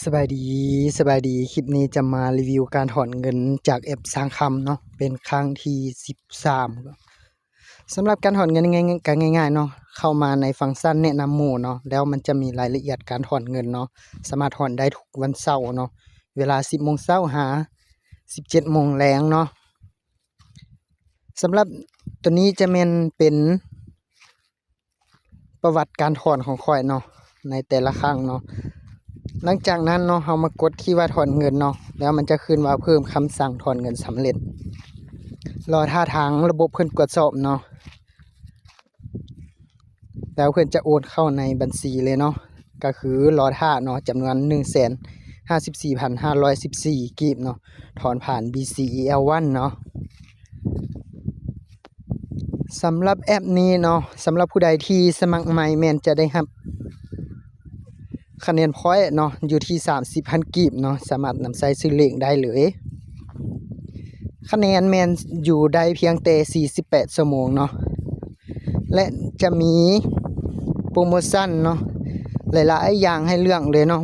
ສະບາຍດີ ສະບາຍດີ ຄລິບນີ້ຈະມາຣີວິວການຖອນເງິນຈາກແອັບສ້າງຄຳເນາະ ເປັນຄັ້ງທີສິບສາມ. ສຳລັບການຖອນເງິນງ່າຍໆ ກໍງ່າຍໆເນາະ, ເຂົ້າມາໃນຟັງຊັນແນະນຳໝູ່ເນາະ, ແລ້ວມັນຈະມີລາຍລະອຽດການຖອນເງິນເນາະ, ສາມາດຖອນໄດ້ທຸກວັນເສົາເນາະ, ເວລາສິບໂມງເຊົ້າຫາສິບເຈັດໂມງແລງເນາະ. ສຳລັບຕົວນີ້ຈະແມ່ນເປັນ ປະຫວັດການຖອນຂອງຂ້ອຍເນາະ ໃນແຕ່ລະຄັ້ງເນາະ. ຫຼັງຈາກນັ້ນເນາະ ເຮົາມາກົດທີ່ວ່າຖອນເງິນເນາະ, ແລ້ວມັນຈະຂຶ້ນວ່າເພີ່ມຄຳສັ່ງຖອນເງິນສຳເລັດ. ລໍຖ້າທາງລະບົບເພິ່ນກວດສອບເນາະ, ແລ້ວເພິ່ນຈະໂອນເຂົ້າໃນບັນຊີເລີຍເນາະ. ກໍຄືລໍຖ້າເນາະ ຈຳນວນໜຶ່ງແສນຫ້າສິບສີ່ພັນຫ້າຮ້ອຍສິບສີ່ກີບເນາະ, ຖອນຜ່ານ BCEL One ເນາະ. ສຳລັບແອັບນີ້ເນາະ, ສຳລັບຜູ້ໃດທີ່ສະໝັກໃໝ່ແມ່ນຈະໄດ້ຮັບຄະແນນພອຍເນາະ ຢູ່ທີ່ສາມສິບພັນກີບເນາະ, ສາມາດນຳໃຊ້ຊື້ເລກໄດ້ເລີຍ. ຄະແນນແມ່ນຢູ່ໄດ້ພຽງແຕ່ສີ່ສິບແປດຊົ່ວໂມງເນາະ ແລະ ຈະມີໂປຣໂມຊັນເນາະ ຫຼາຍໆຢ່າງໃຫ້ເລືອກເລີຍເນາະ.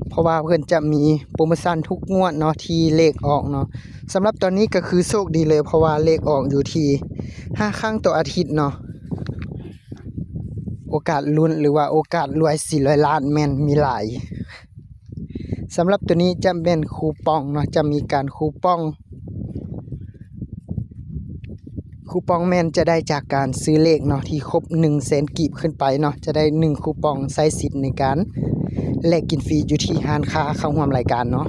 ເພາະວ່າເພິ່ນຈະມີໂປຣໂມຊັນທຸກງວດເນາະ ທີ່ເລກອອກເນາະ. ສຳລັບຕອນນີ້ກໍຄືໂຊກດີເລີຍ ເພາະວ່າເລກອອກຢູ່ທີ່ຫ້າຄັ້ງຕໍ່ອາທິດເນາະ. ໂອກາດລຸ້ນ ຫຼືວ່າໂອກາດລວຍສີ່ຮ້ອຍລ້ານແມ່ນມີຫຼາຍ. ສຳລັບຕົວນີ້ຈະແມ່ນຄູປອງເນາະ, ຈະມີການຄູປອງ. ຄູປອງແມ່ນຈະໄດ້ຈາກການຊື້ເລກເນາະ ທີ່ຄົບໜຶ່ງແສນກີບຂຶ້ນໄປເນາະ, ຈະໄດ້ໜຶ່ງຄູປອງໃຊ້ສິດໃນການແລກກິນຟຣີຢູ່ທີ່ຮ້ານຄ້າເຂົ້າຮ່ວມລາຍການເນາະ.